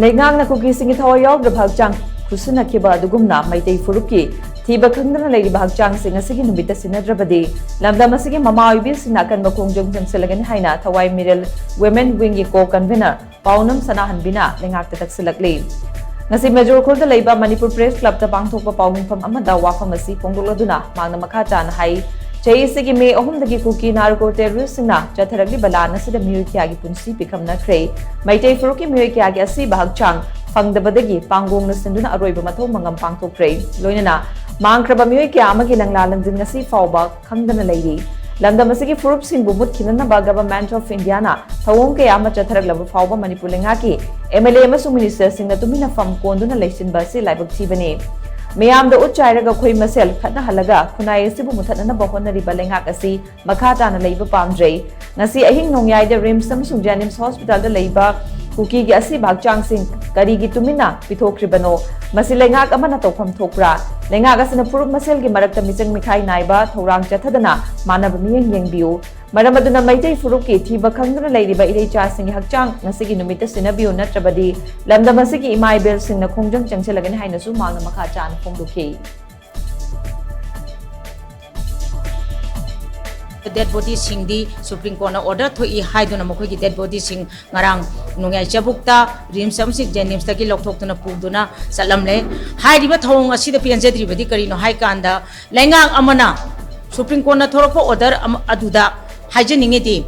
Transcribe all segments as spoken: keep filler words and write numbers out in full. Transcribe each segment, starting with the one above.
ꯂꯩꯉꯥꯛꯅ ꯀꯨꯀꯤꯁꯤꯡꯒꯤ ꯊꯋꯥꯏ ꯌꯥꯎꯗ꯭ꯔꯕ ꯍꯛꯆꯥꯡ ꯈꯨꯠꯁꯤꯟꯅꯈꯤꯕ ꯑꯗꯨꯒꯨꯝꯅ ꯃꯩꯇꯩ ꯐꯨꯔꯨꯞꯀꯤ ꯊꯤꯕ ꯈꯪꯗꯅ ꯂꯩꯔꯤꯕ ꯍꯛꯆꯥꯡꯁꯤꯡ ꯑꯁꯤꯒꯤ ꯅꯨꯃꯤꯠꯇ ꯁꯤꯟꯅꯗ꯭ꯔꯕꯗꯤ ꯂꯝꯗꯝ ꯑꯁꯤꯒꯤ ꯃꯃꯥ ꯑꯣꯏꯕꯤꯁꯤꯡꯅ ꯑꯀꯟꯕ ꯈꯣꯡꯖꯪ ꯆꯪꯁꯤꯜꯂꯒꯅꯤ ꯍꯥꯏꯅ ꯊꯋꯥꯏ ꯃꯤꯔꯦꯜ ꯋꯤꯃꯦꯟ ꯋꯤꯡꯒꯤ ꯀꯣ ꯀꯟꯚꯦꯅꯔ ꯄꯥꯎꯅꯝ ꯁꯅꯥꯍꯟꯕꯤꯅ ꯂꯩꯉꯥꯛꯇ ꯇꯛꯁꯤꯜꯂꯛꯂꯤ꯫ ꯉꯁꯤ ꯃꯦꯖꯣꯔ ꯈꯨꯜꯗ ꯂꯩꯕ ꯃꯅꯤꯄꯨꯔ ꯄ꯭ꯔꯦꯁ ꯀ꯭ꯂꯕꯇ ꯄꯥꯡꯊꯣꯛꯄ ꯄꯥꯎꯃꯤꯐꯝ ꯑꯃꯗ ꯋꯥꯐꯝ ꯑꯁꯤ ꯐꯣꯡꯗꯣꯛꯂꯗꯨꯅ ꯃꯍꯥꯛꯅ ꯃꯈꯥ ꯇꯥꯅ ꯍꯥꯏ, ꯆꯍꯤ ꯑꯁꯤꯒꯤ ꯃꯦ ꯑꯍꯨꯝꯗꯒꯤ ꯀꯨꯀꯤ ꯅꯥꯔꯀꯣ ꯇꯦꯔꯣꯔꯤꯁ꯭ꯠꯁꯤꯡꯅ ꯆꯠꯊꯔꯛꯂꯤꯕ ꯂꯥꯟ ꯑꯁꯤꯗ ꯃꯤꯑꯣꯏ ꯀꯌꯥꯒꯤ ꯄꯨꯟꯁꯤ ꯄꯤꯈꯝꯅꯈ꯭ꯔꯦ꯫ ꯃꯩꯇꯩ ꯐꯨꯔꯨꯞꯀꯤ ꯃꯤꯑꯣꯏ ꯀꯌꯥꯒꯤ ꯑꯁꯤꯕ ꯍꯛꯆꯥꯡ ꯐꯪꯗꯕꯗꯒꯤ ꯄꯥꯡꯒꯣꯡꯅ ꯁꯤꯟꯗꯨꯅ ꯑꯔꯣꯏꯕ ꯃꯊꯧ ꯃꯉꯝ ꯄꯥꯡꯊꯣꯛꯈ꯭ꯔꯦ꯫ ꯂꯣꯏꯅꯅ ꯃꯥꯡꯈ꯭ꯔꯕ ꯃꯤꯑꯣꯏ ꯀꯌꯥ ꯑꯃꯒꯤ ꯂꯪꯂꯥ ꯂꯪꯖꯤꯟ ꯉꯁꯤ ꯐꯥꯎꯕ ꯈꯪꯗꯅ ꯂꯩꯔꯤ꯫ ꯂꯝꯗꯝ ꯑꯁꯤꯒꯤ ꯐꯨꯔꯨꯞꯁꯤꯡꯕꯨ ꯃꯨꯠꯈꯤꯅꯅꯕ Government of Indiaꯅ ꯊꯧꯑꯣꯡ ꯀꯌꯥ ꯑꯃ ꯆꯠꯊꯔꯛꯂꯕ ꯐꯥꯎꯕ ꯃꯅꯤꯄꯨꯔ ꯂꯩꯉꯥꯛꯀꯤ MLA ꯑꯃꯁꯨꯡ ministerꯁꯤꯡꯅ ꯇꯨꯃꯤꯟꯅꯐꯝ ꯀꯣꯟꯗꯨꯅ ꯂꯩꯁꯤꯟꯕ ꯑꯁꯤ ꯂꯥꯏꯕꯛ ꯊꯤꯕꯅꯤ꯫ ꯃꯤꯌꯥꯝꯗ ꯎꯠ ꯆꯥꯏꯔꯒ ꯑꯩꯈꯣꯏ ꯃꯁꯦꯜ ꯈꯠꯅꯍꯜꯂꯒ ꯈꯨꯟꯅꯥꯏ ꯑꯁꯤꯕꯨ ꯃꯨꯊꯠꯅꯅꯕ ꯍꯣꯠꯅꯔꯤꯕ ꯂꯩꯉꯥꯛ ꯑꯁꯤ ꯃꯈꯥ ꯇꯥꯅ ꯂꯩꯕ ꯄꯥꯝꯗ꯭ꯔꯦ꯫ ꯉꯁꯤ ꯑꯍꯤꯡ ꯅꯣꯡꯌꯥꯏꯗ RIMS ꯑꯃꯁꯨꯡ JNIMS hospitalꯗ ꯂꯩꯕ ꯀꯨꯀꯤꯒꯤ ꯑꯁꯤꯕ ꯍꯛꯆꯥꯡꯁꯤꯡ ꯀꯔꯤꯒꯤ ꯇꯨꯃꯤꯟꯅ ꯄꯤꯊꯣꯛꯈ꯭ꯔꯤꯕꯅꯣ? ꯃꯁꯤ ꯂꯩꯉꯥꯛ ꯑꯃꯅ ꯇꯧꯐꯝ ꯊꯣꯛꯄ꯭ꯔꯥ? ꯂꯩꯉꯥꯛ ꯑꯁꯤꯅ ꯐꯨꯔꯨꯞ ꯃꯁꯦꯜꯒꯤ ꯃꯔꯛꯇ ꯃꯤꯆꯪ ꯃꯤꯈꯥꯏ ꯅꯥꯏꯕ ꯊꯧꯔꯥꯡ ꯆꯠꯊꯗꯅ ꯃꯥꯟꯅꯕ ꯃꯤꯠꯌꯦꯡ ꯌꯦꯡꯕꯤꯌꯨ꯫ ꯃꯔꯝ ꯑꯗꯨꯅ ꯃꯩꯇꯩ ꯐꯨꯔꯨꯞꯀꯤ ꯊꯤꯕ ꯈꯪꯗꯅ ꯂꯩꯔꯤꯕ ꯏꯔꯩꯆꯥꯁꯤꯡꯒꯤ ꯍꯛꯆꯥꯡ ꯉꯁꯤꯒꯤ ꯅꯨꯃꯤꯠꯇ ꯁꯤꯟꯅꯕꯤꯌꯨ, ꯅꯠꯇ꯭ꯔꯕꯗꯤ ꯂꯝꯗꯝ ꯑꯁꯤꯒꯤ ꯏꯃꯥ ꯏꯕꯦꯜꯁꯤꯡꯅ ꯈꯣꯡꯖꯪ ꯆꯪꯁꯤꯜꯂꯒꯅꯤ ꯍꯥꯏꯅꯁꯨ ꯃꯍꯥꯛꯅ ꯃꯈꯥ ꯇꯥꯅ ꯐꯣꯡꯗꯣꯛꯈꯤ꯫ Dead bodyꯁꯤꯡꯗꯤ Supreme Courtꯅ order ꯊꯣꯛꯏ ꯍꯥꯏꯗꯨꯅ ꯃꯈꯣꯏꯒꯤ dead bodyꯁꯤꯡ ꯉꯔꯥꯡ ꯅꯣꯡꯌꯥꯏ ꯆꯕꯨꯛꯇ RIMS ꯑꯃꯁꯨꯡ JNIMSꯇꯒꯤ ꯂꯧꯊꯣꯛꯇꯨꯅ ꯄꯨꯗꯨꯅ ꯆꯠꯂꯝꯂꯦ꯫ ꯍꯥꯏꯔꯤꯕ ꯊꯧꯑꯣꯡ ꯑꯁꯤꯗ ꯄꯦꯟꯖꯗ꯭ꯔꯤꯕꯗꯤ ꯀꯔꯤꯅꯣ ꯍꯥꯏ ꯀꯥꯟꯗ, ꯂꯩꯉꯥꯛ ꯑꯃꯅ Supreme Courtꯅ ꯊꯣꯔꯛꯄ order ꯑꯃ ꯑꯗꯨꯗ ꯍꯥꯏꯖꯅꯤꯡꯉꯤꯗꯤ,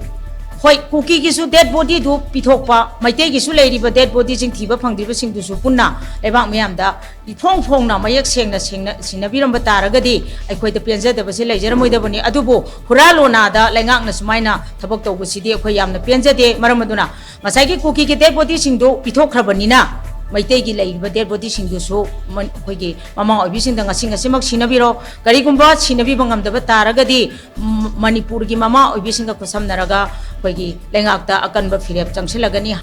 ꯍꯣꯏ, ꯀꯨꯀꯤꯒꯤꯁꯨ dead bodyꯗꯨ ꯄꯤꯊꯣꯛꯄ, ꯃꯩꯇꯩꯒꯤꯁꯨ ꯂꯩꯔꯤꯕ dead bodyꯁꯤꯡ ꯊꯤꯕ ꯐꯪꯗ꯭ꯔꯤꯕꯁꯤꯡꯗꯨꯁꯨ ꯄꯨꯟꯅ ꯂꯩꯕꯥꯛ ꯃꯤꯌꯥꯝꯗ ꯏꯐꯣꯡ ꯐꯣꯡꯅ ꯃꯌꯦꯛ ꯁꯦꯡꯅ ꯁꯦꯡꯅ ꯁꯤꯟꯅꯕꯤꯔꯝꯕ ꯇꯥꯔꯒꯗꯤ ꯑꯩꯈꯣꯏꯗ ꯄꯦꯟꯖꯗꯕꯁꯤ ꯂꯩꯖꯔꯝꯃꯣꯏꯗꯕꯅꯤ꯫ ꯑꯗꯨꯕꯨ ꯍꯨꯔꯥꯜ ꯂꯣꯅꯥꯗ ꯂꯩꯉꯥꯛꯅ ꯁꯨꯃꯥꯏꯅ ꯊꯕꯛ ꯇꯧꯕꯁꯤꯗꯤ ꯑꯩꯈꯣꯏ ꯌꯥꯝꯅ ꯄꯦꯟꯖꯗꯦ꯫ ꯃꯔꯝ ꯑꯗꯨꯅ ꯉꯁꯥꯏꯒꯤ ꯀꯨꯀꯤꯒꯤ dead bodyꯁꯤꯡꯗꯨ ꯄꯤꯊꯣꯛꯈ꯭ꯔꯕꯅꯤꯅ ꯃꯩꯇꯩꯒꯤ ꯂꯩꯔꯤꯕ dead bodyꯁꯤꯡꯗꯨꯁꯨ ꯃ-, ꯑꯩꯈꯣꯏꯒꯤ ꯃꯃꯥ ꯑꯣꯏꯕꯤꯁꯤꯡꯗ ꯉꯁꯤ ꯉꯁꯤꯃꯛ ꯁꯤꯟꯅꯕꯤꯔꯣ꯫ ꯀꯔꯤꯒꯨꯝꯕ ꯁꯤꯟꯅꯕꯤꯕ ꯉꯝꯗꯕ ꯇꯥꯔꯒꯗꯤ ꯃ-, ꯃꯅꯤꯄꯨꯔꯒꯤ ꯃꯃꯥ ꯑꯣꯏꯕꯤꯁꯤꯡꯒ ꯈꯨꯠꯁꯝꯅꯔꯒ ꯑꯩꯈꯣꯏꯒꯤ ꯂꯩꯉꯥꯛꯇ ꯑꯀꯟꯕ ꯐꯤꯔꯦꯞ ꯆꯪꯁꯤꯜꯂꯒꯅꯤ꯫